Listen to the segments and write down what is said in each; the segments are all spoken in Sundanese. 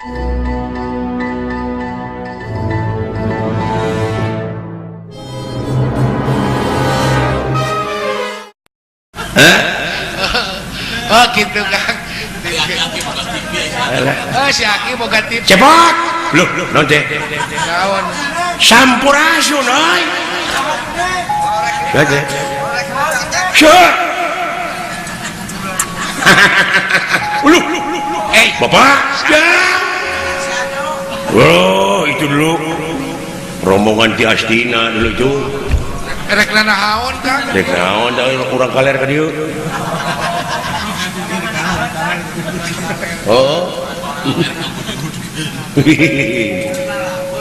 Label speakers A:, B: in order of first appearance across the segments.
A: Hah?
B: Oh gitu Kang. Oh si Aki boga TV.
A: Cepot. Loh, naon teh?
B: Naon?
A: Sampurasun euy. Oke. Syuk. Uluh. Eh, Bapak. Ya. Oh, itu dulu rombongan ti Astina dulu itu.
B: Rek nanaon Kang?
A: Rek naon da urang kaler ka dieu. Oh.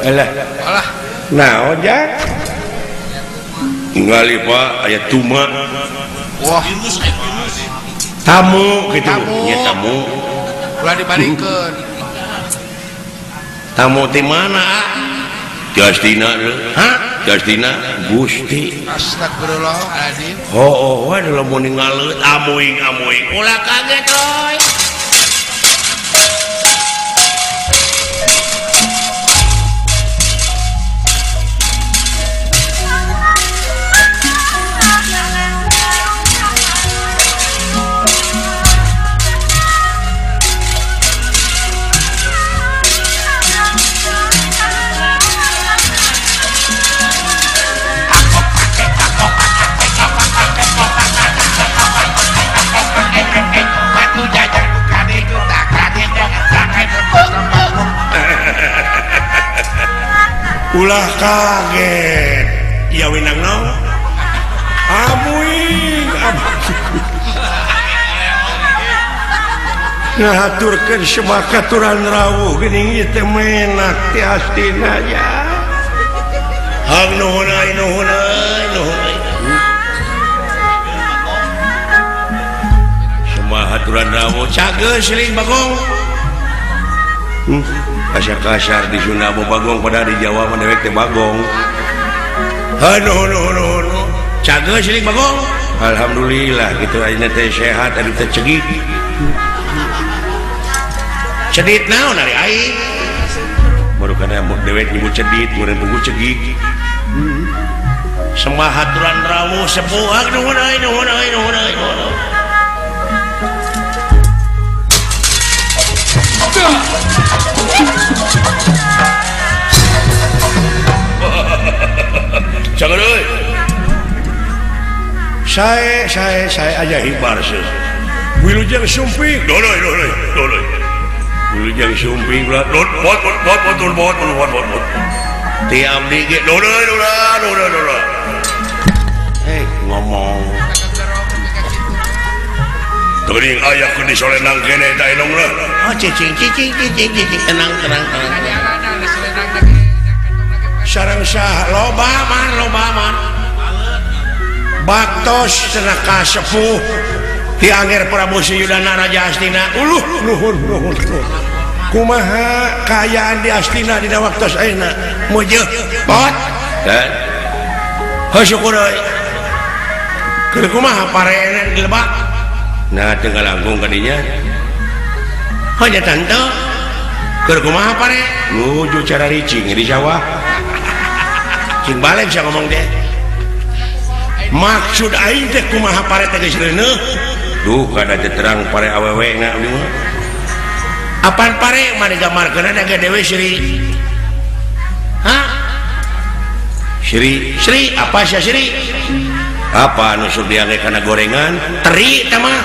A: Alah.
B: Alah.
A: Naon ja? Ningali Pak aya tuma.
B: Wah.
A: Tamu gitu. Nya tamu.
B: Ulah dibalikeun.
A: Tamu ti mana? Ti Astina. Hah? Ti Astina Gusti.
B: Astagfirullahaladzim.
A: Oh, oh, waduh lamun ningaleut amuing-amuing. Ulah kaget euy. Ulah kaget ya winang naon amuing ngahaturkeun semakaturan rawuh geuning ieu teh menak ti Astina ya hang nuhun euy nuhun euy nuhun euy semahaturan rawuh cageus siling Bagong. Kasar-kasar di Sunda mau Bagong padahal di Jawa mah dewek teh Bagong. Aduh nuhun nuhun cageus siling Bagong. Alhamdulillah gitu ayeuna teh sehat anu teh cegik. Cedit naon ari aing? Baru kana dewek nyebut cedit, meureun pugu cegik. Semahaturan rawuh sepuh nuhun euy nuhun euy nuhun euy nuhun. Jangan euy. Saya aja hibar sih. Wilujeng sumping. Doloy doloy doloy. Wilujeng sumping ulah dot bot bot bot bot bot bot bot bot. Ti abdi ge doloy doloy doloy doloy. Eh ngomong. Teuing aya keur disolenang kene eta enongna. Oh cicing cicing cicing cicing tenang tenang tenang. Sareng sah loba man loba man. Baktos cenah ka sepuh ti Angger Prabu Suyudana Raja Astina. Uluh nuhun nuhun. Kumaha kaayaan di Astina dina waktos ayeuna? Mujeuh pot. Kan. Heuh syukur euy. Keur kumaha parenan di lebak? Nah teu ngalangkung ka dinya. Hanya tante keur kumaha pare? Nuju cara ricing di sawah. Cing balik sia ngomong teh. Maksud aing teh kumaha pare teh geus reuneuh? Duh kada teh terang pare awewe na abdi mah. Apaan pare mah digambarkeun da dewe Sri. Hah? Sri, Sri apa sia Sri? Apa anu sok diangge kana gorengan? Teri teh mah.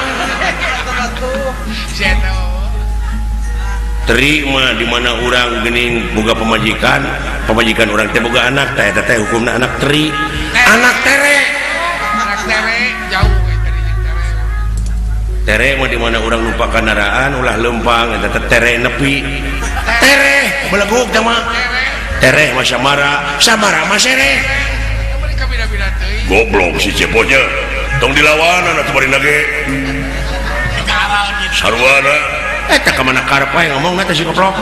A: Teri mah di mana urang geuning boga pamajikan, pamajikan urang teh boga anak, teh eta teh hukumna anak teri. Anak tere.
B: Anak tere jauh we teri tere.
A: Tere mah di mana urang lupa kandaraan ulah lempang eta teh tere nepi. Tere beleguk teh mah. Tere mah samara, samara mah sereh. Goblok si cepotnya. Tong dilawanan atuh bari nage. Sarwana. Eta ka mana karep wae ngomongna teh si goblok.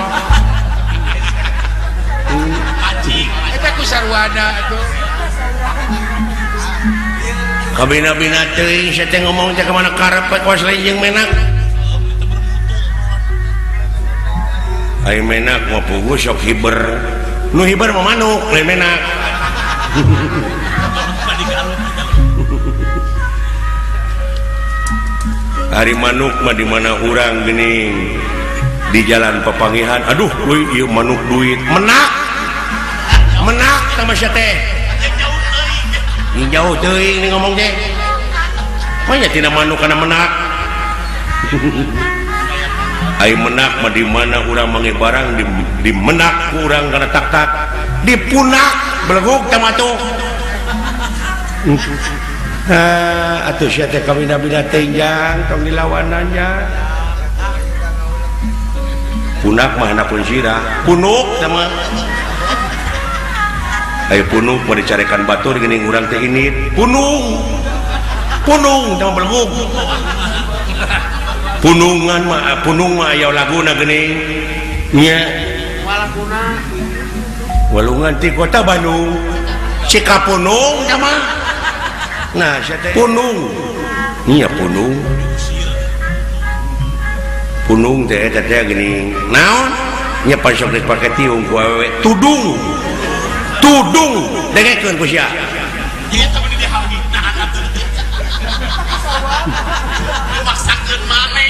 B: Eta ku sarwana atuh.
A: Kabina-bina teuing sia teh ngomong teh ka mana karep we kuas lain jeung menak. Ai menak mah puguh sok hiber. Nu hiber mah manuk lain menak. Ari manuk mah di mana urang geuning di jalan papangihan, aduh euy ieu manuk duit menak. Menak sama sia teh. Jauh teuing ni ngomong teh. Manya tina manuk kana menak. Ai menak mah di mana urang manggih barang di menak ku urang kana tak-tak dipunak belegug teh mah tuh. Ah, atuh sia teh kawina-bina teh jang tong dilawanan jang. Punak mah hanapun sirah, punuk teh mah. Ai punuk mah dicarekan batur geuning urang teh init, punung. Punung teh mah belegug. Punungan mah punung mah aya laguna geuning nya. Walungan ti kota Bandung. Cikapunung teh mah. Nah, sia teh punung. Nya punung. Punung teh eta teh geuning. Naon? Nya pan sok dipake tiung ku awewe. Tudung. Tudung dengekeun ku sia.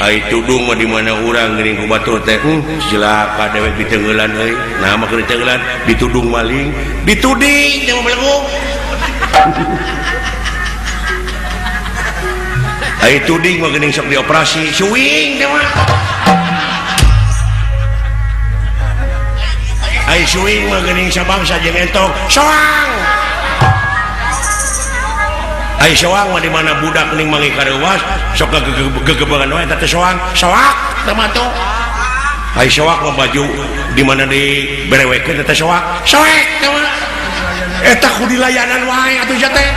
A: Ai tudung mah di mana urang geuning ku batur teh cilaka dewek diteungeulan euy. Nah mah keur diteungeulan ditudung maling, dituding teh mah belegug. Ai tuding mah geuning sok dioperasi, suing teh mah. Ai suing mah geuning sabangsa jeung entog, soang. Ai soang mah di mana budak geuning manggih kareuwas sok gegebangan wae eta teh soang, soak teh mah tuh. Ai soak mah baju di mana diberewekeun eta soak, soek teh mah. Eta ku dilayanan wae atuh sia teh.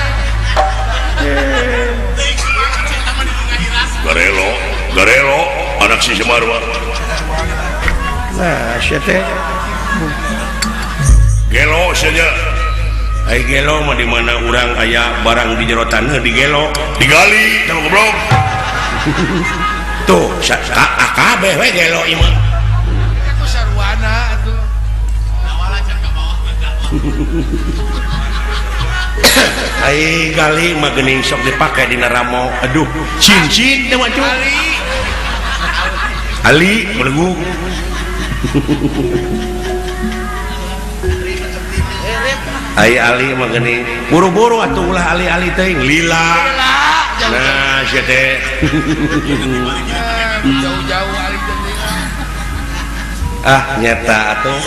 C: Garelo, garelo, anak si Semarwa.
A: Nah, sia teh.
C: Gelo sia.
A: Ai gelo mah di mana urang aya barang di jero taneuh digelo,
C: digali teh goblok.
A: Tuh, kabeh we gelo ieu mah.
B: Ku sarwana atuh.
A: Ai gali mah geuning sok dipake dina ramo. Aduh, cincin teh mah cuy. Ali belegug. Ai ali mah geuning buru-buru atuh ulah ali-ali teuing lila. Nah, sia teh.
B: Jauh-jauh ali teh.
A: Ah, nyata atuh.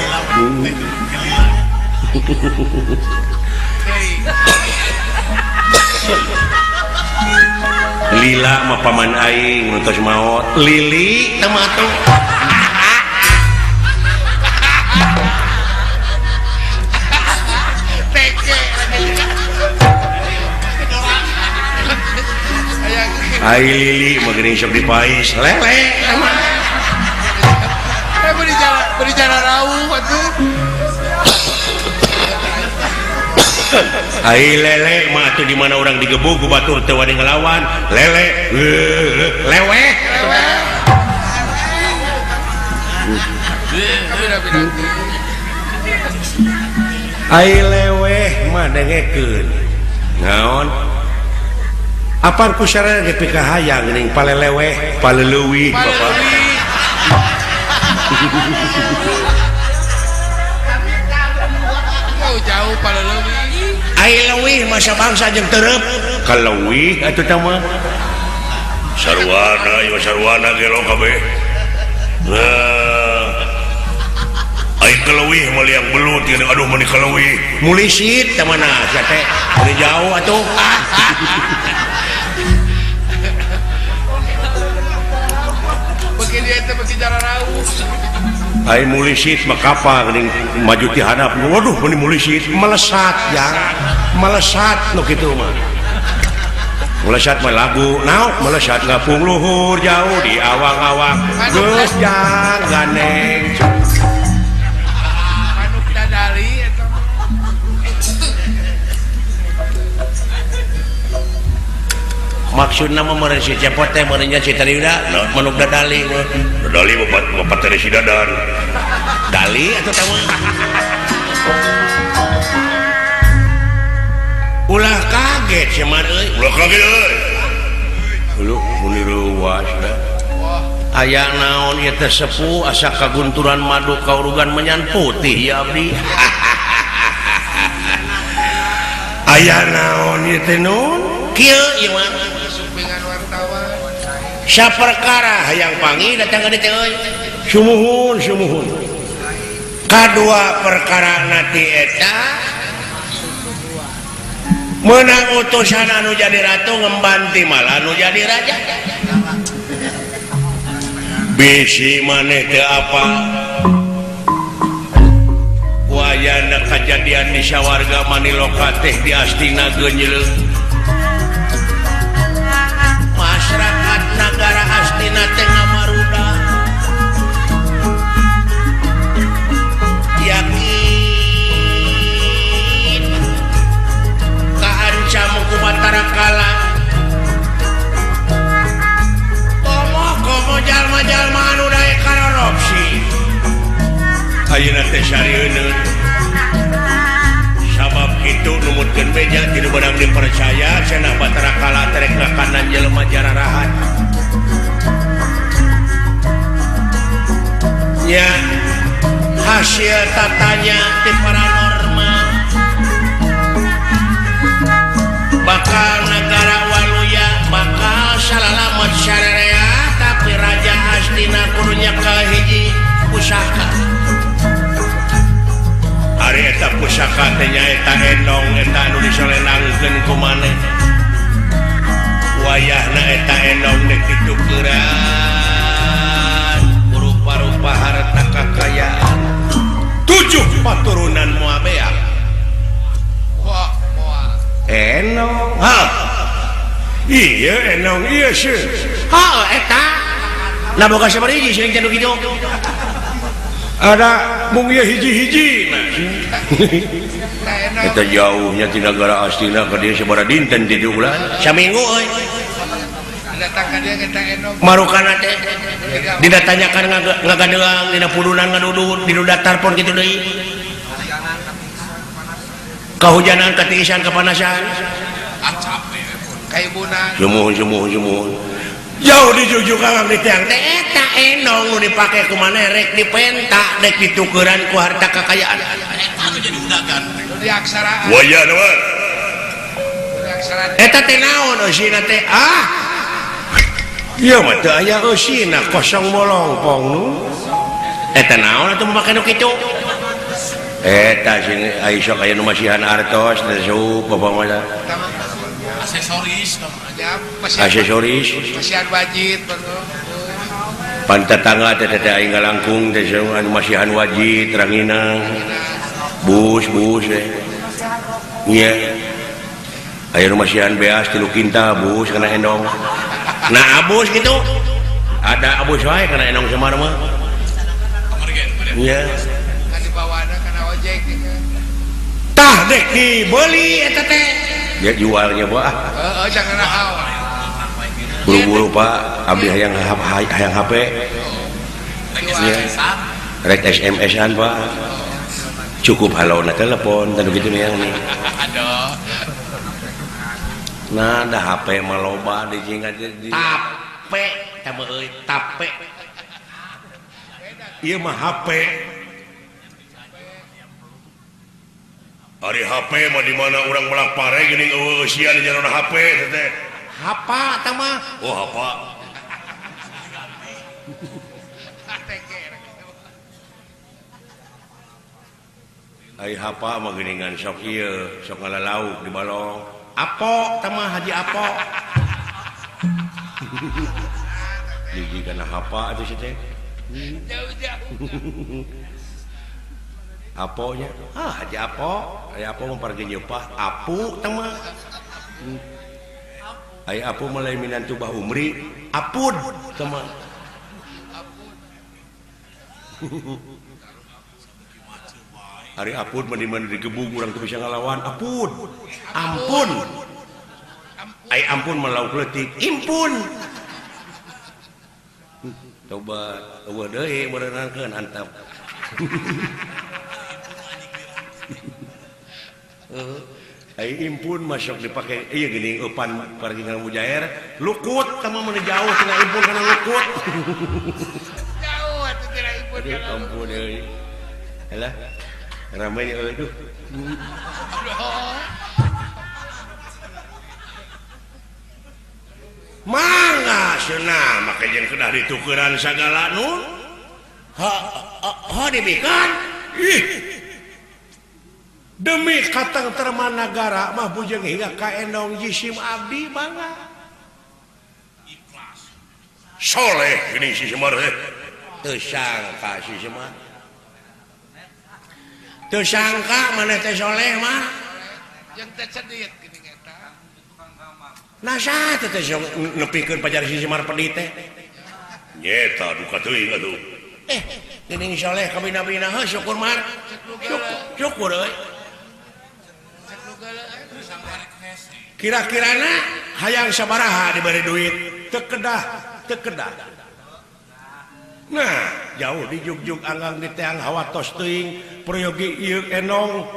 A: Lila mah paman aing nu tos maot. Lili teh mah atuh. Ai lili mah geuning sok dipais lele.
B: Eh beri jalan rauh atuh.
A: Ai lele mah atuh di mana urang digebug ku batur teu wani ngelawan. Lele leweh. Ai leweh mah dengekeun. Naon? Apaan ku sarana ge pikahayang geuning paleleweh, paleleuwih bapak.
B: Jauh-jauh paleleuwih.
A: Ai leuwih mah sabangsa jeung tereup. Kaleuwih atuh tah mah.
C: Sarwana ieu sarwana gelo kabeh. Nah. Ai kaleuwih mah liang belut geuning aduh meuni kaleuwih.
A: Mulisit tah mana sia teh. Meuni jauh atuh.
B: Beuki dia teh beuki jalan rauh.
A: Ai mulisit mah kapal geuning maju ti handap. Waduh meuni mulisit melesat jang. Melesat nu kitu mah. Melesat mah lagu naon melesat ngapung luhur jauh di awang-awang. Geus jang ganeng.
B: Manuk dadali eta mah.
A: Maksudna mah meureun si Cepot teh meureun nya si Tariuda manuk dadali.
C: Dadali bapak teh si Dadan.
A: Dali atuh teh mah. Ulah kaget Semar euy.
C: Ulah kaget euy.
A: Uluh muni reuwas da. Aya naon ieu teh sepuh asa kagunturan madu kaurugan menyan putih ya abdi.
C: Aya naon ieu teh nun?
A: Kieu ieu mah. Saperkara hayang panggih datang ka dieu euy.
C: Sumuhun sumuhun.
A: Kadua perkara nati eta menang utusan anu jadi ratu ngembanti malah anu jadi raja.
C: Bisi maneh teu apa
A: wayana kajadian di sawarga Maniloka teh di Astina geunyeuleuh. Masyarakat nagara Astina teh ngamaruda. Yakin kaancam ku Batara Kala. Komo-komo jalma-jalma anu daek karorupsi.
C: Ayeuna teh sarieun.
A: Sabab kitu numutkeun beja ti nu beunang dipercaya cenah Batara Kala terek ngakanan jelema jararahat. Nya hasil tatanya ti paranormal bakal negara Waluya bakal salalamet sararea tapi raja Astina kudu nyekel hiji pusaka.
C: Ari eta pusaka teh nyaeta endong eta anu disolenangkeun ku maneh.
A: Wayahna eta endong dek ditukeran rupa-rupa harta kakayaan 7 paturunan moal beak.
B: Wah, moal.
A: Enong.
C: Ha. Iya enong ieu sih.
A: Ha eta. Lah boga sabaraha hiji seuring teh nu kitu.
C: Ada mung ieu hiji-hiji.
A: Eta jauhnya ti nagara Astina ka dieu sabaraha dinten ti ulah? Saminggu euy. Marukana teh didatanyakan ngagadeang dina pudunan ngadudut di datar pon kitu deui. Kahujanan katiisan kapanasan.
B: Ah capek kaibunan.
A: Sumuhun sumuhun sumuhun. Jauh dijujukan di tiang teh eta endong nu dipake ku maneh rek dipenta rek ditukeran ku harta kakayaan.
B: Eta nu jadi undagan. Di aksara.
C: Wayah mah.
A: Eta teh naon eusina teh? Ah. Ieu mah teu aya eusina kosong bolongpong nu. Eta naon atuh make nu kitu? Eta sing aya sok aya nu masihan artos teh sup bapak mah.
B: Aksesoris
A: aksesoris
B: masihan wajib
A: pan tetangga teh teh aing ngalangkung teh anu masihan wajib ranginang bus bus teh nya aya nu masihan beas 3 kintal bus kana endong. Nah abus gitu ada abus wae kana endong Semar mah nya
B: kan dibawana kana ojek
A: tah dek dibeli eta teh
C: dia jualnya pak.
B: Heeh, jangan nahal.
C: Buru-buru pak, abdi hayang hayang HP.
B: Iya.
C: Rek SMS-an pak. Cukup halona telepon dan begitu nih yang nih.
B: Aduh.
C: Nah, ada HP mah loba di jingga di.
A: Tape, tah euy, tape.
C: Ieu mah HP. Ari HP mah di mana urang melak pare geuning eueuh eusian di jalan HP teh.
A: Hapa tah mah.
C: Oh, hapa. Ai hapa mah geuningan sok ieu, sok ngalalauk di balong.
A: Apo tah mah Haji Apo.
C: Hiji kana hapa atuh si teh.
B: Jauh-jauh.
C: Aponya ah Haji Apo, Haji Apo mempargi nyepah apu tah mah. Ai apu mulai minantu bah umri apud tah mah. Ari apud mah di mana digebug urang teu bisa ngalawan apud.
A: Ampun.
C: Ai ampun mah lauk leutik impun. Coba eueuh deui meureunangkeun antap. Ai impun masuk dipake ieu geuning eupan pargingan mujair lukut tah mah mun jauh tina impun kana lukut.
B: Jauh atuh tina impun kana.
C: Ampun euy. Alah ramai euy duh.
A: Mangga cenah make jeung kedah ditukeran sagala nun. Ha ha dibikeun. Ih. Demi katengtreman nagara mah bujeng hingga ka endong jisim abdi mangga.
D: Ikhlas.
A: Soleh geuning si Semar teh.
C: Teu sangka si Semar. Teu sangka maneh teh soleh mah.
B: Jeung teh cedit geuning eta.
C: Nah saha teh teh nepikeun pajar si Semar pedit teh?
A: Nyeta duka teuing atuh.
C: Geuning soleh kabina-bina heuh syukur mar. Syukur euy.
A: Kira-kirana hayang sabaraha diberi duit teu kedah teu kedah. Nah, jauh di jugjug anggang di teang hawatos teuing peryogi ieu enong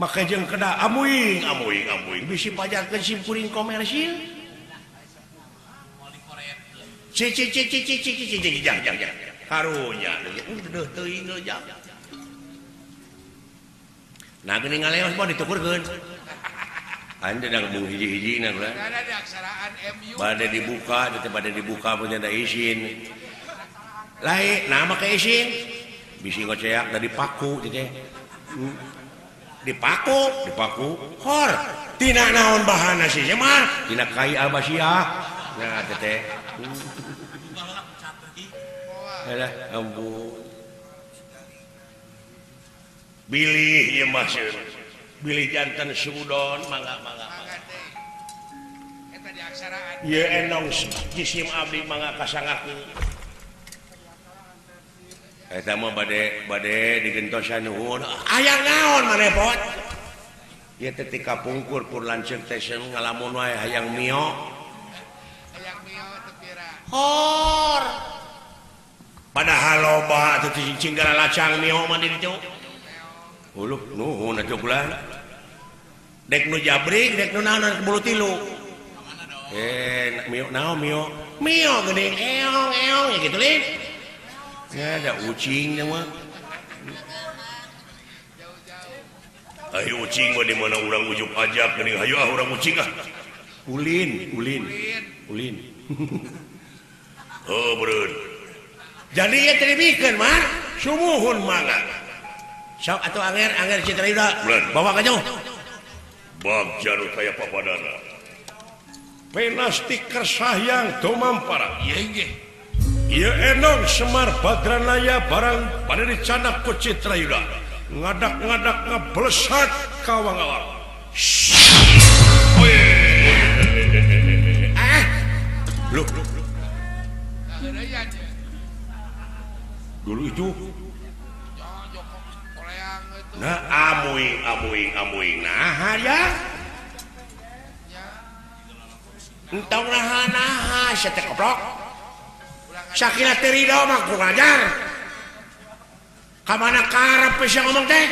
A: make jeung kedah amuing amuing amuing bisi pajarkeun simkuring komersil. Ci ci ci ci ci ci ci ci jang jang jang. Karunya deuh teuing deui jang.
C: Nah geuning ngaleos mah ditukurkeun. Anda dah ngebung hiji-hiji nah ulah. Bade dibuka, teh bade dibuka punya da izin. Lain, nah make izin. Bisi ngoceak da dipaku teh. Dipaku, dipaku. Hor, tina naon bahana si Semar? Tina kai albasiah. Nah teh teh. Alah, ampun.
A: Bilih ieu mah bilih jantan sudon mangga mangga.
B: Eta diaksaraan.
A: Ieu endong jisim abdi mangga kasangakeun.
C: Eta mah bade bade digentosan nuhun.
A: Hayang naon maneh pot?
C: Ieu teh ti kapungkur pur lanceuk teh seun ngalamun wae hayang mio.
B: Hayang mio teu pira.
A: Hor. Padahal loba atuh cicing galacang mio mah di ditu.
C: Uluh nuhun atuh kula.
A: Dek nu jabrik, dek nu naon bulu tilu.
C: Mio naon mio?
A: Mio geuning eong eong ya kitu lin.
C: Ya ada ucing mah.
A: Ayo ucing mah di mana urang ujuk ajak geuning hayu ah urang ucing ah.
C: Ulin, ulin. Ulin.
A: Oh, beureun. Jadi ieu teh dibikeun mah sumuhun mangga.
C: Sok atuh anger anger Citra Yuda. Bawa ka jauh.
A: Bagja nu taya papadana. Penasti kersahyang tumampara.
B: Ieu nggih.
A: Ieu enong Semar Badranaya barang bade dicanak ku Citra Yuda. Ngadak-ngadak ngablesat ka wangawang.
C: Ah. Loh.
A: Dulu itu. Nah, amuing amuing amuing nah ya.
C: Entong naha naha sia teh koplok.
A: Sakila teu ridho mah ku ngajar. Ka mana karep sia ngomong teh?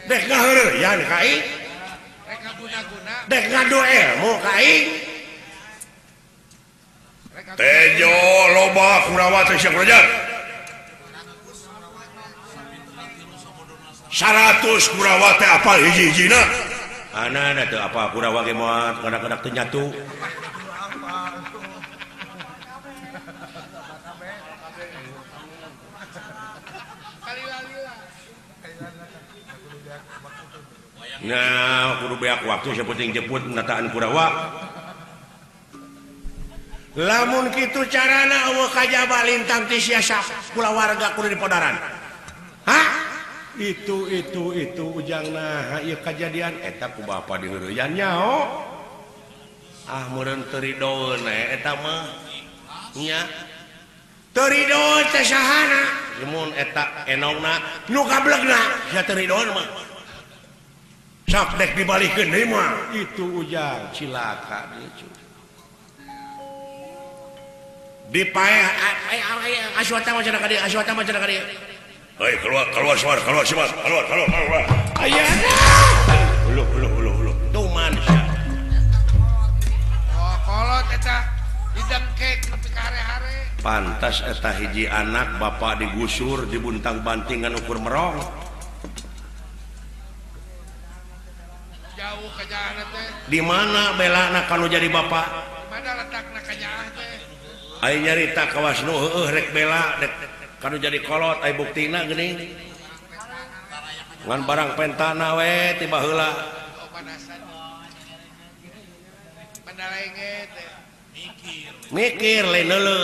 A: Dek ngaheureuyan ka aing. Dek ngadu ilmu ka aing. Tejo loba Kurawa teh sia ngajar. 100 Kurawa teh apal hiji-hijina.
C: Anana teu apa Kurawa ge moal kadang-kadang teu nyatu. Nah, kudu beak waktu sapenting jemput nataan Kurawa.
A: Lamun kitu carana eueuh kajaba lintang ti sia kulawarga kudu dipodaran. Hah?
C: Itu ujang nah ieu kajadian eta ku bapa diheureyan nyaho. Ah meureun teu ridoeun eta mah. Nya.
A: Teu ridoeun teh sahana?
C: Mun eta enongna
A: nu gablegna sia teu ridoeun mah. Sok dek dibalikeun deui mah. Itu ujang cilaka deui. Dipaeh aswata mah cenah ka dieu, aswata mah cenah ka dieu. Hei keluar keluar keluar keluar keluar keluar keluar. Aya. Uluh uluh uluh uluh. Tuman sia.
B: Oh, kolot eta didengkek nepi ka hare-hare.
A: Pantas eta hiji anak bapak digusur dibuntang-banting ngan ukur merong.
B: Jauh kanyaahna teh.
A: Di mana belana kalau jadi bapak?
B: Di mana letakna kanyaah teh?
A: Aing nyarita kawas nu heueuh rek bela rek kanu jadi kolot ai buktina geuning. Ngan barang pentana we tiba heula.
B: Oh, panasan. Pandalenge teh.
A: Mikir. Mikir lain heuleu.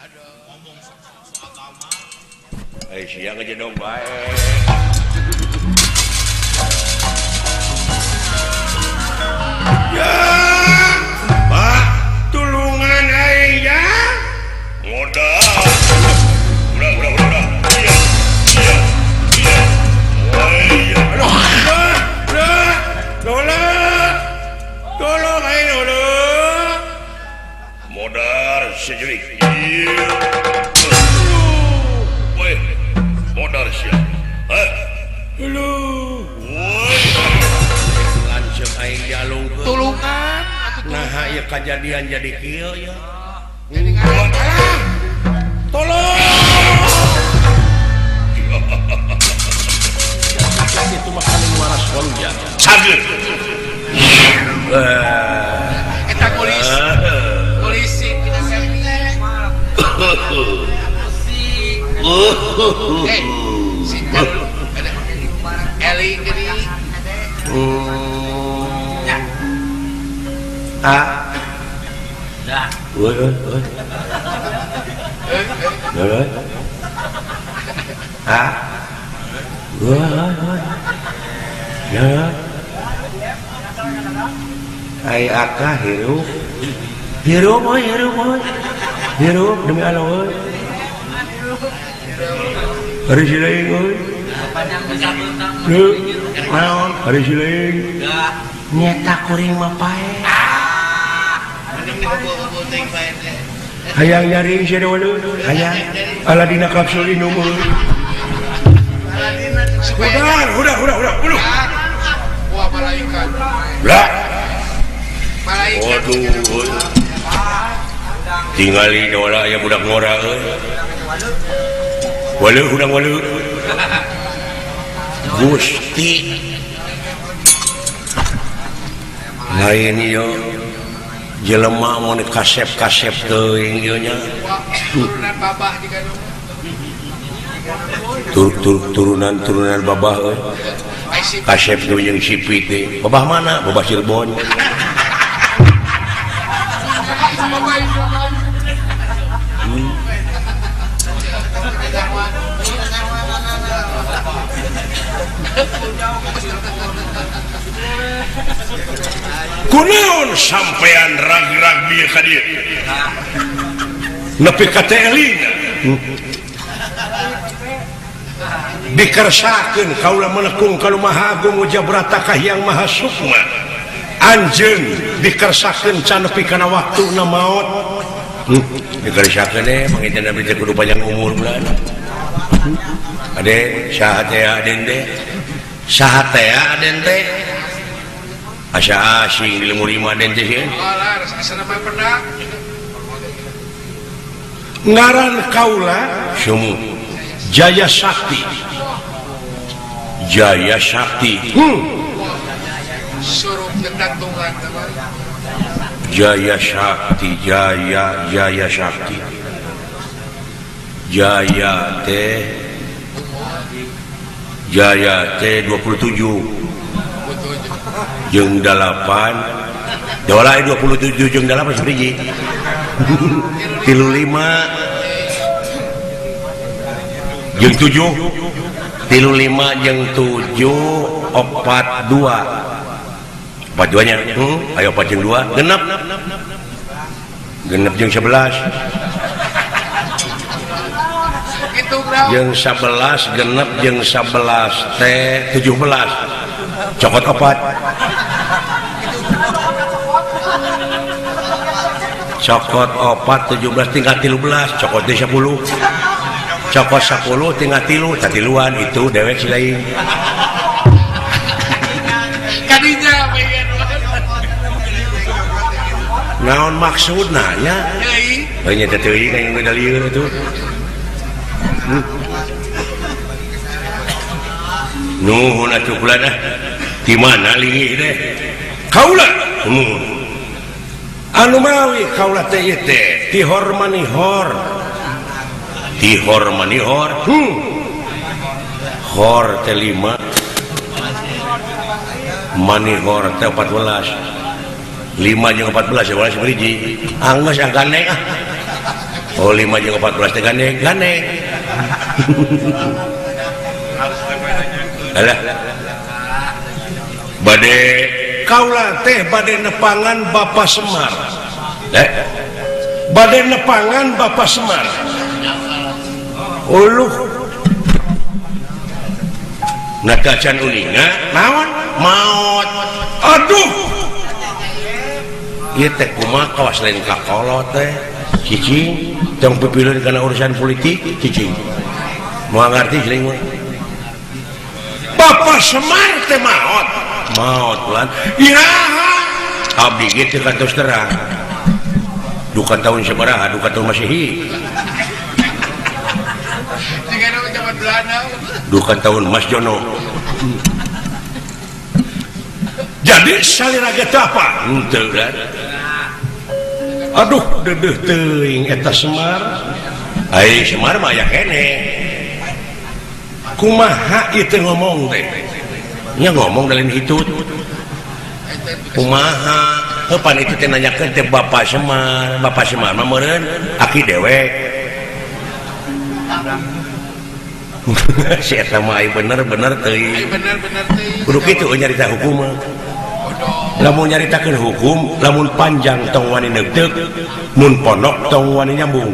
B: Aduh,
D: ngomong soal agama.
A: Ai sia ngejedog bae. Ya, Pak, tulungan aing ya. Modal. Udah, udah, udah, udah. Iya, iya, iya. Oh iya. Aduh, udah, udah. Tolong. Tolong aing tolong. Modal sejurik. Iya. Woi, modal sia. Heh. Halo. Woi. Lanceuk aing dialungkeun.
B: Tulungan atuh.
A: Nah, ieu kajadian jadi kieu ya.
B: Jadi ngaran.
A: Tolong. Itu makanan waras waluja. Sageur.
B: Eta polisi. Polisi kita teh. Eh, sinten? Eling geuning.
A: Ah.
D: Dah.
A: Woi, woi, woi. Woi. Ah. Woi, woi. Ya. Ai aka hirup. Hirup euy, hirup euy. Hirup demi Allah euy. Hari silaing euy. Naon? Hari silaing. Nyeta kuring mah pae. Hayang nyaring sia walu. Hayang Aladina kapsul inum euy. Udah, udah, udah, udah, udah.
B: Wah, malaikat.
A: Lah.
B: Malaikat.
A: Waduh. Tingali dola aya budak ngora euy. Walu hudang walu. Gusti. Lain ieu jelema mun kasep-kasep teuing ieu nya.
B: Turunan babah jiga nu.
A: Turunan-turunan babah euy. Kasep nu jeung sipit teh. Babah mana? Babah Cirebon. Kunaon sampean rag-rag bieu ka dieu? Nepi ka teh elina. Dikersakeun kaula menekung ka Maha Agung Ujabrata ka Hyang Maha Sukma. Anjeun dikersakeun can nepi kana waktuna maot. Dikersakeun eh mangita abdi teh kudu panjang umur bulan. Ade saha teh aden teh? Saha teh aden teh? Asa asing di lemur imah aden teh sieun. Ngaran kaula sumu Jaya Sakti. Jaya Sakti. Jaya Sakti, Jaya Jaya Sakti. Jaya teh Jaya teh 27. Jeung 8. Dola 27 jeung 8 sabiji. 35 jeung 7. 35 jeung 7 42. 42 nya. Ayo 4 jeung 2 genep. Genep jeung 11.
C: Jeung 11 genep jeung 11 teh 17 cokot opat cokot opat 17 tinggal 13 cokot 10 cokot 10 tinggal 3 tatiluan itu dewek si lain
B: kadinya
C: naon maksudna nya heuh nya teh teuing ka yang lieur atuh. Nuhun atuh kula dah. Di mana linggih teh? Kaula. Anu mawi kaula teh ieu teh tihor manihor. Tihor manihor. Hor teh 5. Manihor teh 14. 5 jeung 14 ya hiji. Anggeus ah gandeng ah. Oh 5 jeung 14 teh gandeng, gandeng. Alah. Bade kaula teh bade nepangan Bapak Semar. Bade nepangan Bapak Semar. Uluh. Nakacan uninga naon? Maot. Aduh. Ieu teh kumaha kawas lain kakolot teh. Cicing tong pipilun kana urusan politik cicing. Moal ngarti siling mah. Bapak Semar teh maot. Maot lan. Iraha. Abdi ge teu kantos terang. Duka tahun sabaraha, duka tahun Masehi. Duka tahun Mas Jono. Jadi salira ge teh apa? Henteu kan. Aduh, dedeuh teuing eta Semar. Ai Semar mah aya keneh. Kumaha ieu teh ngomong teh? Nya ngomong dalam hitut. Kumaha? Heuh pan itu teh nanyakeun teh Bapak Semar. Bapak Semar mah meureun aki dewek. Si eta mah ai bener-bener teuing.
B: Bener-bener teuing.
C: Kudu kitu nyarita hukum mah. Lamun nyaritakeun hukum, lamun panjang tong wani neugteuk, mun pondok tong wani nyambung.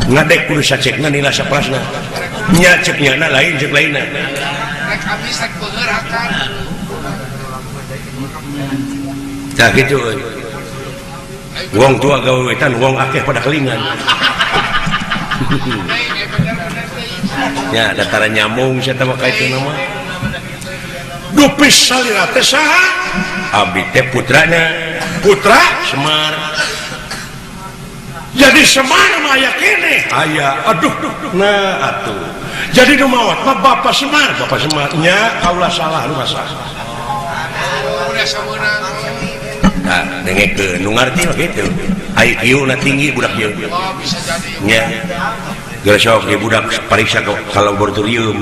C: Ngadek kudu sacekna nila saprasna. Nya cek nyana lain cek lainna.
B: Rek amis rek beuneur akan.
C: Tah kitu euy. Wong tua gawewetan, wong akeh pada kelingan. Ya dataran nyambung sia teh mah ka itu nama. Dupis salira teh saha? Abdi teh putranya. Putra Semar. Jadi Semar mah aya keneh. Aya. Aduh, nah atuh. Jadi nu maot mah Bapak Semar, Bapak Semar nya kaula salah nu masalah. Nah, dengekeun nu ngarti mah kitu. IQ na tinggi budak ieu.
B: Oh, bisa jadi.
C: Nya. Geus sok ieu budak pariksa ka laboratorium.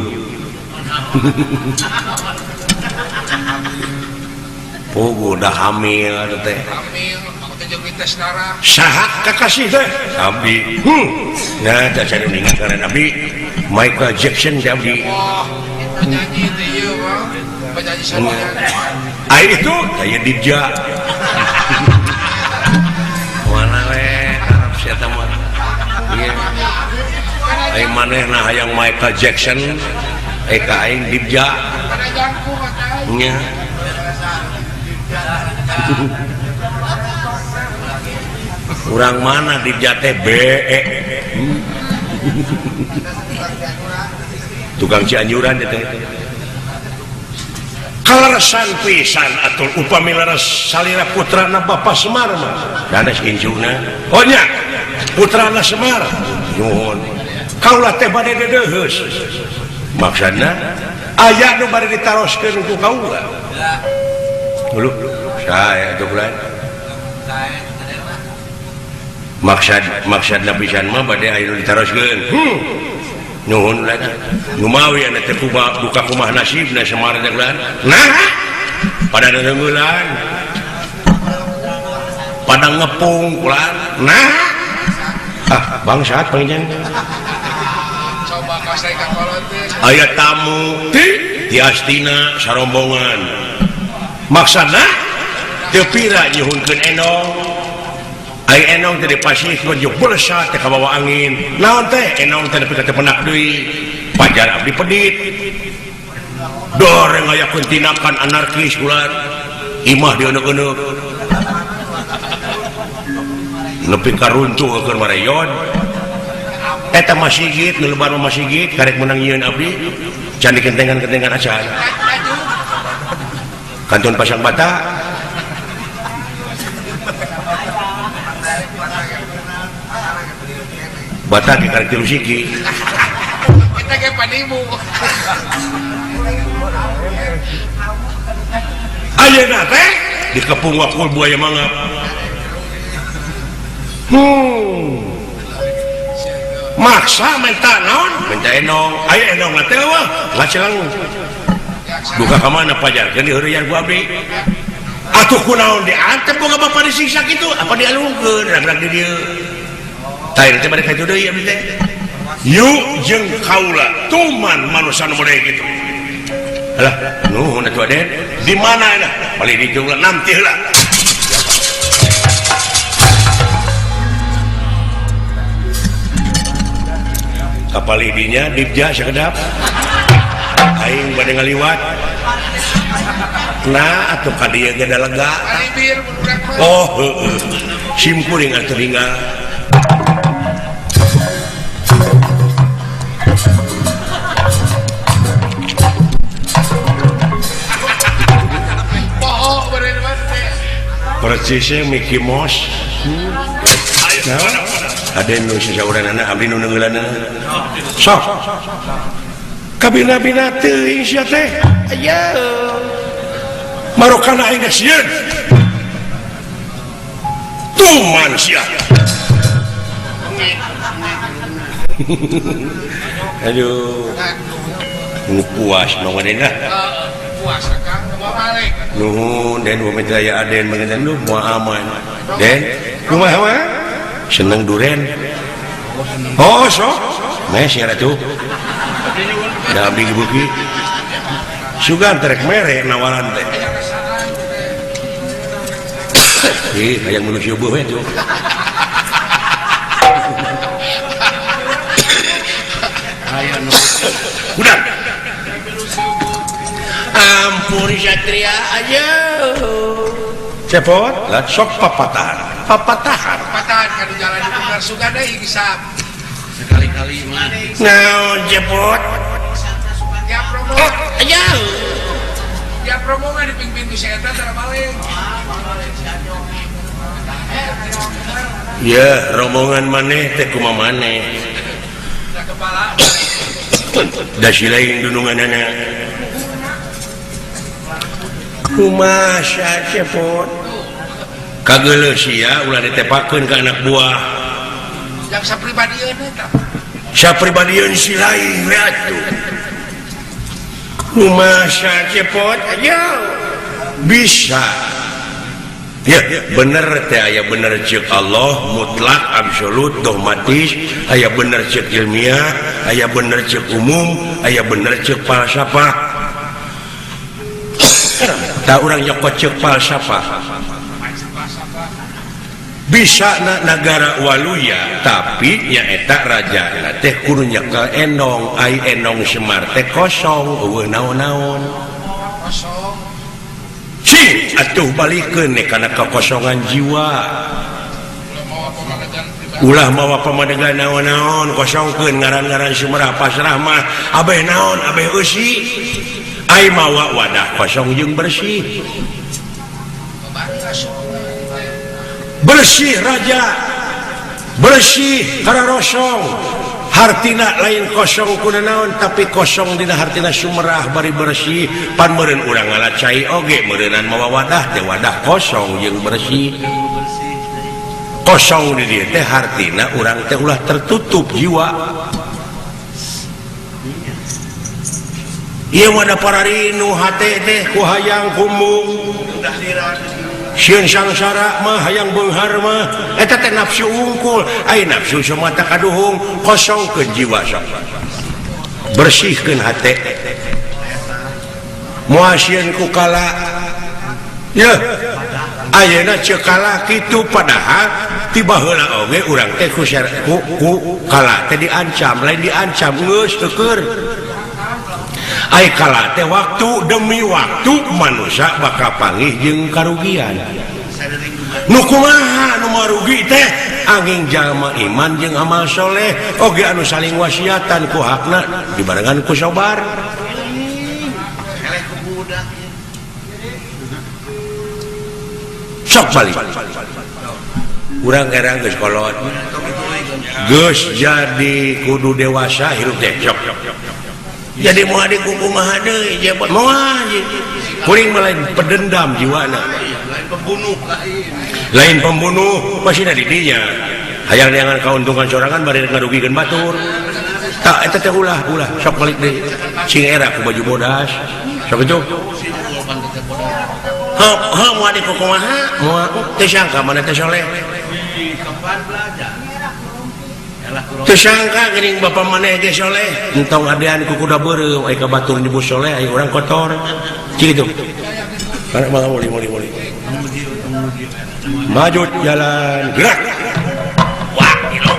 C: Puguh dah hamil teh.
B: Hamil, aku teh jeung tes darah.
C: Saha kakasih teh? Abdi. Nah, teh cari ningat karena abdi Michael Jackson teh abdi.
B: Wah, penyanyi teh ieu mah. Penyanyi sama.
C: Ai itu aya Dija. Mana we karep sia teh mah. Ieu. Ai manehna hayang Michael Jackson, ka aing Dija. Nya. Urang mana Dija teh BE. Tukang Cianjuran teh. Kaleresan pisan atuh upami leres salira putrana Bapak Semar mah. Danes incuna. Oh nya, putrana Semar. Nuhun. Kaula teh bade dedeuheus. Maksudna aya nu bade ditaroskeun ku kaula. Dulu saya atuh bulan. Maksad pisan mah bade aya nu ditaroskeun. Nuhun ulah teh. Nu mawi anu teh duka kumaha nasibna Semar teh ulah. Nah, pada neungeulan. Pada ngepung ulah. Nah. Ah, bangsat pangjang.
B: Coba kasih ka kolot teh.
C: Aya tamu ti Astina sarombongan. Maksudna teu pira nyuhunkeun endong. Ai enong teh dipasih jeung belesat teh kabawa angin. Naon teh enong teh nepi ka teu penak deui. Pajar abdi pedit. Doreng ngayakeun tindakan anarkis ular. Imah dieuneuh-euneuh. Nepi ka runtuh keur mareyon. Eta masigit nu lebar mah masigit karek meunang nyieun abdi. Can dikentengan-kentengan acan. Kantun pasang bata. Bata di karek tilu siki.
B: Kita ge panimu.
C: Ayeuna teh dikepung wakul buaya mangap. Maksa minta naon? Minta enong. Aya enong teh wah, ngacelang. Duka ka mana pajarkeun diheureuyan ku abdi. Atuh kunaon diantep boga bapa disiksa kitu, apa dialungkeun rag-rag di dieu. Tah teh bade ka itu deui abdi teh. Yuk jeung kaula tuman manusia nu model kitu. Alah, nuhun atuh Aden. Di mana lah? Paling di jumlah nanti heula. Kapal idinya dibja sakedap. Aing bade ngaliwat. Nah, atuh ka dieu ge da lega. Oh, heueuh. Sim kuring atuh tinggal. Persisnya Mickey Mouse. Nah, ada nu sasauranana abdi nu neungeulanana. Sok. Kabina-bina teuing sia teh. Aya. Marokana aing geus sieun. Tuman sia. Aduh. Nu puas mah wadena.
B: Puas Kang, mau balik.
C: Nuhun den wa mitra aden mengendan lu moal aman. Den, kumaha mah? Seneng duren. Oh, sok. Mes ya atuh. Da abdi gebuki. Sugan terek mere nawaran teh. Ih, hayang manusia beuh we tuh. Udah. Ampun Satria aja. Cepot, lah sok papatahan. Papatahan.
B: Papatahan kan jalan di bener suka deui bisa.
D: Sekali-kali mah.
C: Naon cepot?
B: Ya promo.
C: Oh, aja.
B: Ya promo mah dipimpin ku si eta tara balik.
C: Ya, rombongan maneh teh kumaha maneh.
B: Da kepala.
C: Da si lain dununganana. Kumaha cepot? Kageuleuh sia ulah ditepakeun ka anak buah.
B: Yang sapribadieun eta.
C: Sapribadieun si lain we atuh. Kumaha cepot? Ayo. Bisa. Ya, bener teh aya bener ceuk Allah mutlak absolut dogmatis, aya bener ceuk ilmiah, aya bener ceuk umum, aya bener ceuk falsafah. Tak urang nyokot ceuk falsafah. Bisa na nagara waluya tapi nyaeta raja teh kudu nyekel enong, ai enong Semar teh kosong eueuh naon-naon.
B: Kosong.
C: Cing atuh balikeun kana kekosongan jiwa. Ulah mawa pamadegan naon-naon kosongkeun ngaran-ngaran Sumerah pasrah mah abeh naon abeh eusi. Ai mawa wadah kosong jeung bersih. Bersih raja, bersih kararosong. Hartina lain kosong kuna naon tapi kosong dina hartina Sumerah bari bersih. Pan meureun urang ngala cai oge meureunan mawa wadah teh wadah kosong jeung bersih. Kosong di dieu teh hartina urang teh ulah tertutup jiwa. Ieu wadah pararinu hate teh ku hayang kumbung. Sieun sangsara mah hayang beunghar mah eta teh nafsu unggul. Ai nafsu semata kaduhung kosongkeun jiwa sok. Bersihkeun hate. Moal sieun ku kala. Yeuh. Ayeuna ceuk kala kitu padahal Tiba heula oge urang teh ku ku kala teh diancam, lain diancam geus teukeur. Ai kala teh waktu demi waktu manusia bakal panggih jeung karugian. Nu kumaha nu marugi teh angin jalma iman jeung amal soleh oge anu saling wasiatan ku hakna dibarengan ku sabar. Sok balik urang erang geus kolot geus jadi kudu dewasa hirup teh sok jadi moal dikukumaha deui jebot moal kuring mah lain pedendam jiwana lain pembunuh pasti di dinya hayang neangan kauntungan sorangan bari ngarugikeun batur tak eta teh ulah ulah sok balik deui sing era ku baju bodas sok itu heuh moal dikukumaha moal teu sangka mana teh soleh teu sangka geuning bapa maneh ge soleh entong adean ku kuda beureum aya ka batur nyebut soleh aya urang kotor kitu karena malah muli muli muli maju jalan gerak wah gila.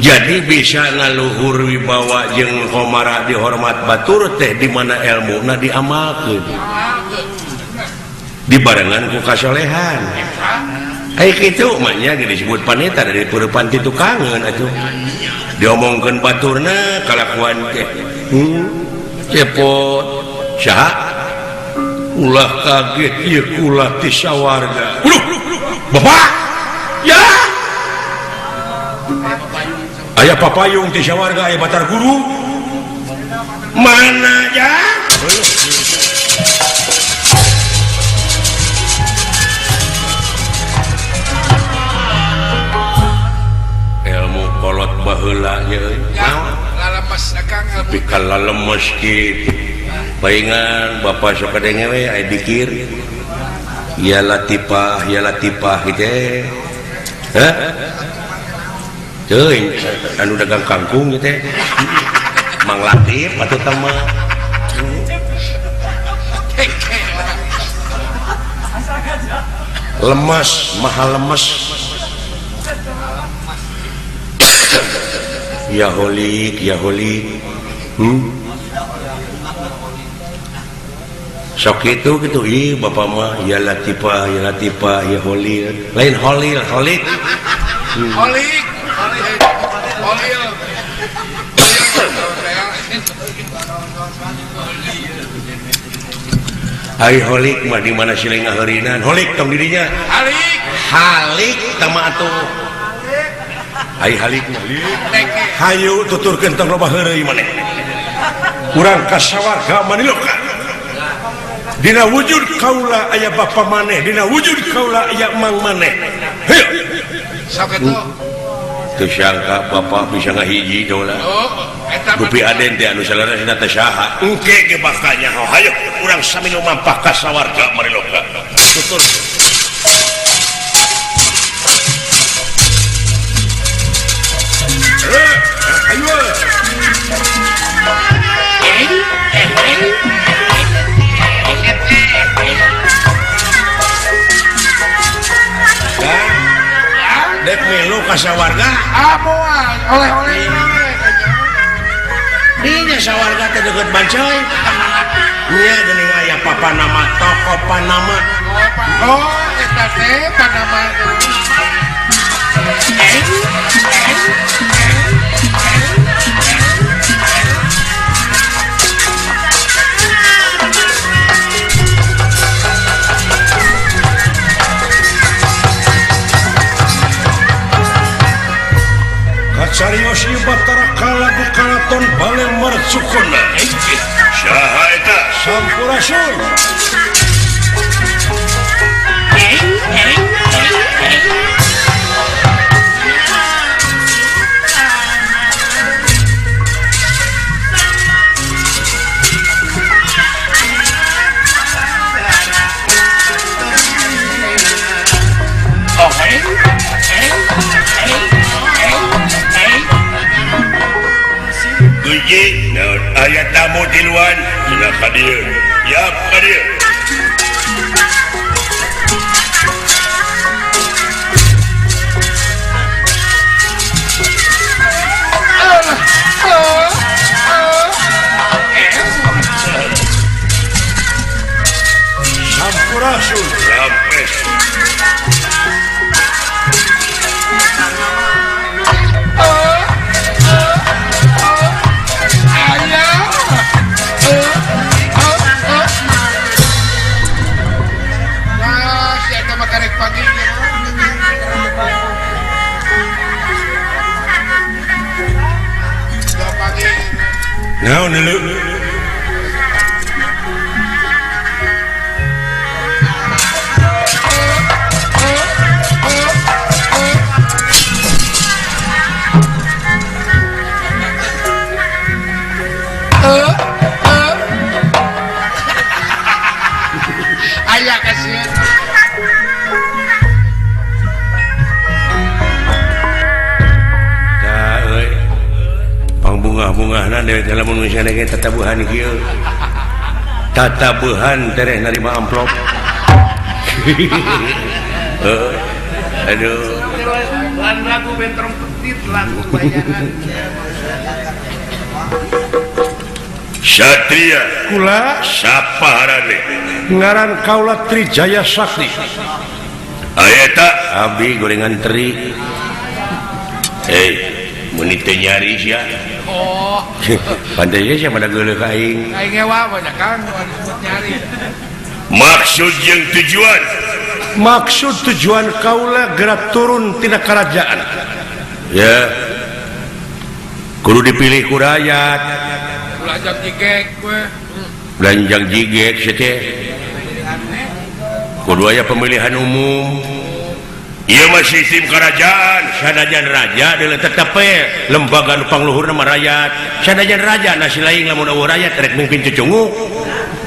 C: Jadi bisa ngaluhur wibawa jeung komara dihormat batur teh di mana ilmuna diamalkeun dibarengan ku kasolehan. Kayak kitu mah nya disebut panita dari peurepan ti tukangeun atuh. Diomongkeun baturna kalakuan teh. Cepot saha ulah kaget ieu kula ti sawarga. Bapak ya aya papayung ti sawarga aya batar guru mana ya ilmu kolot baheula nya euy
B: lalemes akang
C: tapi kalalemes kitu paingan bapak sok kadenge we aya dikir ya latifah kitu heh teuing anu dagang kangkung gitu teh Mang Latif atuh teh mah lemes mahal lemes ya holik sok itu gitu ih bapak mah ya latifah ya holil lain holil holik
B: holik holil
C: ai holik mah di mana sileng ngaheurinan holik tong dirinya
B: halik
C: halik tah mah atuh ai halik mah hayu tuturkeun tong loba heureuy maneh urang ka sawarga maniloka dina wujud kaula aya bapa maneh dina wujud kaula aya mang maneh hayu
B: sok atuh
C: teu sangka bapa bisa ngahiji dola dupi aden teh anu salarasna teh saha engke ge bakal nyaho hayu urang sami nu mampah ka sawarga mariloka tutur ayo dek milu ka sawarga
B: ah moal oleh-oleh
C: dinya sawarga teh deukeut Bancoy nya geuning aya papanama toko Panama
B: oh eta teh Panama
A: Kacarios ieu Batara Kala di Karaton Bale Marcukona. Saha eta? Sampurasun. Aya tamu tiluan cenah ka dieu. Yap ka dieu. Sampurasun rampes.
B: Nah, si eta mah karek pagi.
A: Naon lu?
B: Ayah kasihan.
C: Tah euy. Pangbungah-bungahna dewe teh lamun misalnya ge tatabuhan kieu. Tatabuhan tereh narima amplop. Aduh.
B: Lan lagu bentrong petit lagu bayangan.
A: Satria
E: kula
A: sapa harane?
E: Ngaran kaula Trijaya Sakti.
A: Aya ta
C: abdi gorengan teri.
A: Hei, mun teu nyari sia.
B: Oh.
C: Pantai sia pada geuleuh ka aing.
B: Aing ewa banyak Kang disebut nyari.
A: Maksud jeung tujuan.
E: Maksud tujuan kaula gerak turun tina kerajaan.
C: Ya. Kudu dipilih ku rakyat.
B: Belanjang jigek gue.
C: Belanjang jigek sia teh. Kudu aya pemilihan umum.
A: Ieu mah sistem kerajaan.
C: Sanajan raja deuleu tetep we lembaga nu pangluhurna mah rakyat. Sanajan raja nasi lain lamun eueuh rakyat rek mimpin cucunguk.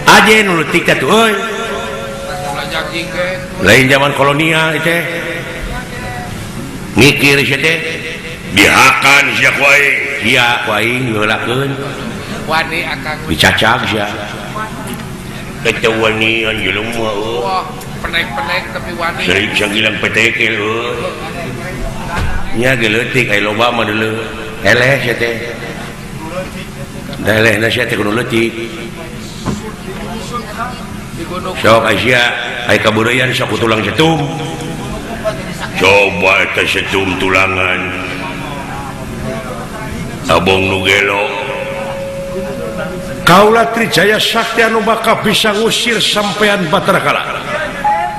C: Aje nu leutik teh tuh euy.
B: Belanjang jigek.
C: Lain zaman kolonial teh. Mikir sia teh
A: dihakan sia ku aing.
C: Sia ku aing diheulakeun.
B: Wani akang
C: dicacag sia.
A: Eta wanian jelema euy.
B: Wah, penek-penek tapi wani.
A: Sering sagilang petekel euy.
C: Nya ge leutik aya loba mah deuleu. Eleh sia teh. Da elehna sia teh kudu leutik. Sok aya aya kabeureuyan sok ku tulang setum.
A: Coba eta setum tulangan. Abong nu gelo.
E: Kaula Trijaya Sakti anu bakal bisa ngusir sampean Batara Kala.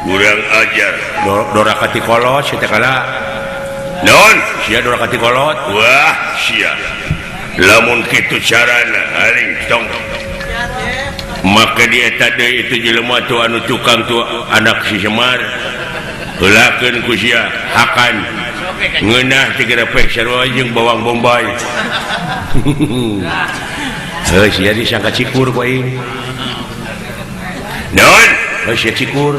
A: Kurang ajar.
C: Dora kati kolot sia teh kala.
A: Naon?
C: Sia dora kati kolot.
A: Wah, sia. Lamun kitu carana haring tong. Maka dia tadi itu jelema tuh anu tukang tuh anak si Semar. Heulakeun ku sia hakan. Ngeunah teh gerepek sarua jeung bawang bombay. Heuh sia disangka cikur ku aing. Naon?
C: Heuh sia cikur.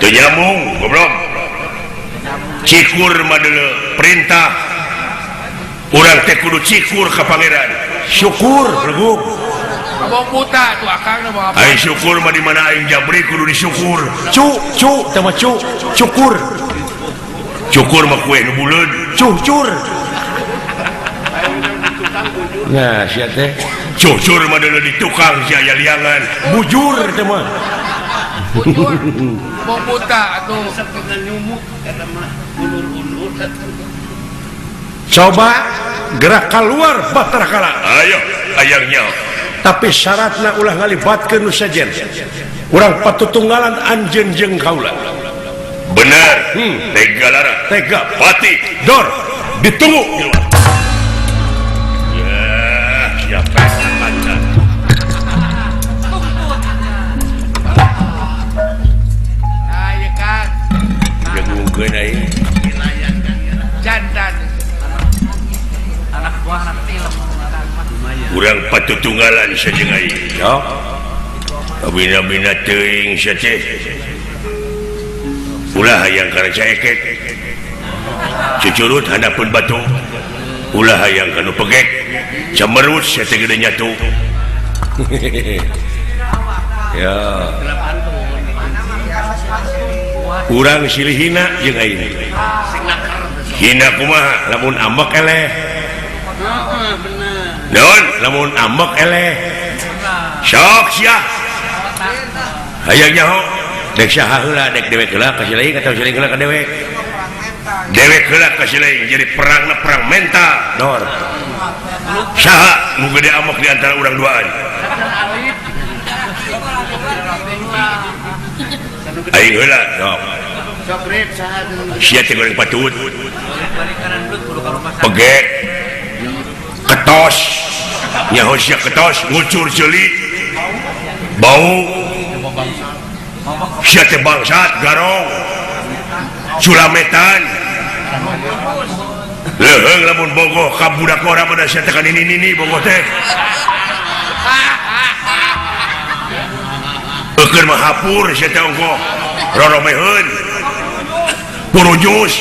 A: Teu nyambung, goblok. Cikur mah deuleu perintah. Urang teh kudu cikur ka pangeran.
E: Syukur leguk.
B: Abong buta tuh akang nu apa?
A: Aing syukur mah di mana aing jabri kudu disyukur.
E: Cu cu teh mah cu cukur.
A: Cukur mah kue nu buleud.
E: Cucur.
C: Nah, sia teh
A: cucur mah deuleu di tukang sia aya liangan.
E: Bujur teh mah.
B: Bujur. Abong buta atuh.
D: Eta mah ulur-ulur.
E: Coba gerak keluar Batara Kala.
A: Ayo, ayangnya.
E: Tapi syaratna ulah ngalibatkeun nu sejen. Urang patutunggalan anjeun jeung kaula.
A: Benar. Tega lara.
E: Tega.
A: Pati.
E: Dor.
A: Ditunggu. Ya, siapa kaca.
B: Ayo kan.
A: Jengungkeun aing.
B: Jantan.
D: Anak buah anak film.
A: Urang patutunggalan sajeng aing.
C: Ya.
A: Kabina-bina teuing sia teh. Ulah hayang kana caekek. Cucurut handapeun batu. Ulah hayang kanu pegek.
C: Cemerut sia teh gede nyatu. Ya. Urang silih hina jeung aing. Hina kumaha lamun ambek eleh. Naon lamun ambek eleh. Sok sia. Hayang nyaho dek saha heula dek dewek heula ka si lain atawa si lain heula ka dewek. Dewek heula ka si lain jadi perangna perang mental. Dor. Saha nu gede ambek di antara urang duaan? Aing heula sok. Sia teh goreng patut. Pege. Ketos. Nyaho sia ketos ngucur ceuli. Bau. Sia teh bangsat garong. Sulametan. Leuheung lamun bogoh ka budak ora mah sia teh ka nini-nini bogoh teh. Eukeun mah hapur sia teh ongkoh. Roromeheun. Purujus.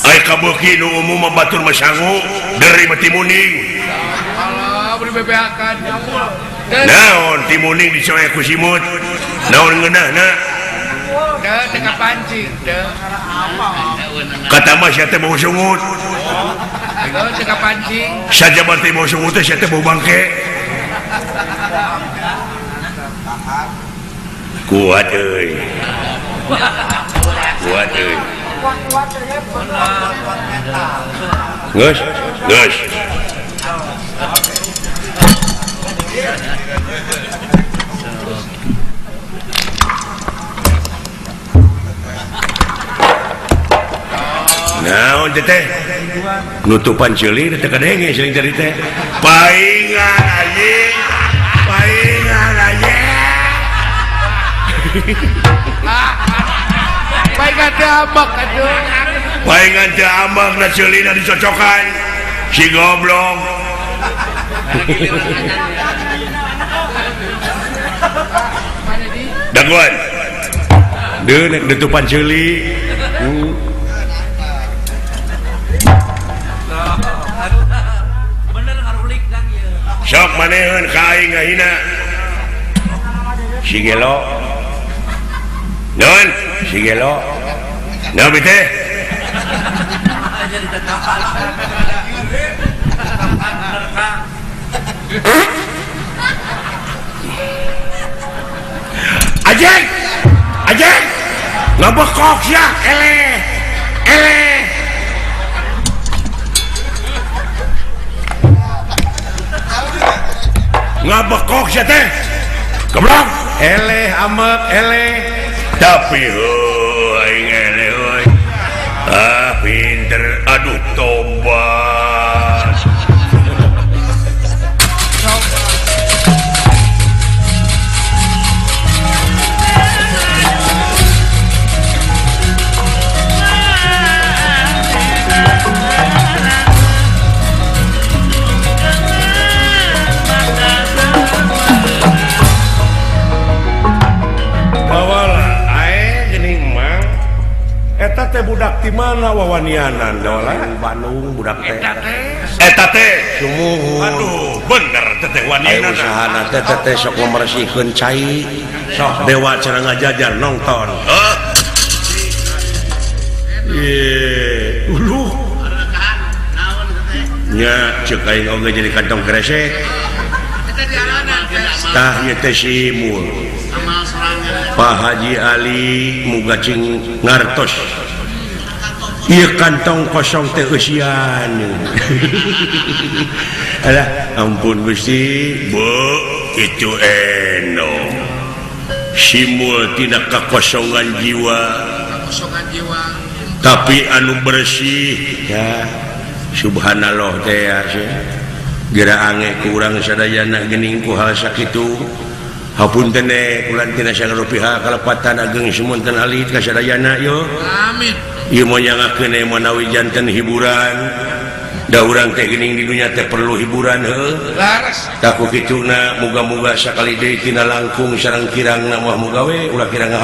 C: Ai kabeuki nu umum mah batur mah sangu, deuri mah timuning.
B: Allah beri bebeakan.
C: Naon timuning dicoe ku simut. Naon ngeunahna?
B: Teu teu kapancing teu.
C: Kata mah sia teh bau sungut.
B: Teu teu kapancing.
C: Sajaban teh bau sungut teh sia teh bau bangke. Kuat euy. Kuat euy. Geus, geus. Naon teh teh? Nutupan ceuli teh kadenge seuling tadi teh. Paingan anjing. Paingan anjing.
B: Paingan teh ambek atuh.
C: Paingan teh ambek na ceulina dicocokan. Si goblok. Daguan. Deun nek nutupan ceuli. Sok maneheun ka aing ngahina. Si gelo. Naon? Si gelo. Naon teh? Ajeng! Ajeng! Ngabekok sia, eleh. Eleh. Ngabekok sia teh. Goblok. Eleh amek eleh. Tapi heuh aing eleh euy. Ah pinter aduh tobat.
E: Eta teh budak di mana wawanianan dola Bandung budak teh
C: eta teh
E: sumuhun.
C: Aduh bener teh wanianan
E: usahana teh teh sok meresihkeun cai sok dewa cenah ngajajar nonton. Ye uluh nya ceuk aing oge jadi kantong kresek tah ieu teh si Mul Pak Haji Ali muga cing ngartos ieu kantong kosong teh eusian. Alah ampun Gusti
C: bu itu eno simul tidak kekosongan jiwa tapi anu bersih ya subhanallah teh ya geura ange ku urang sadayana geuning ku hal sakitu. Hapunten kulan tina sagala pihak kalepatan ageng semunten alit ka sadayana yo.
B: Amin.
C: Ieu moal nyangakeun manawi janten hiburan. Da urang teh geuning di dunya teh perlu hiburan heuh.
B: Laras.
C: Tah ku kituna muga-muga sakali deui tina langkung sareng kirangna mah muga we ulah kirang.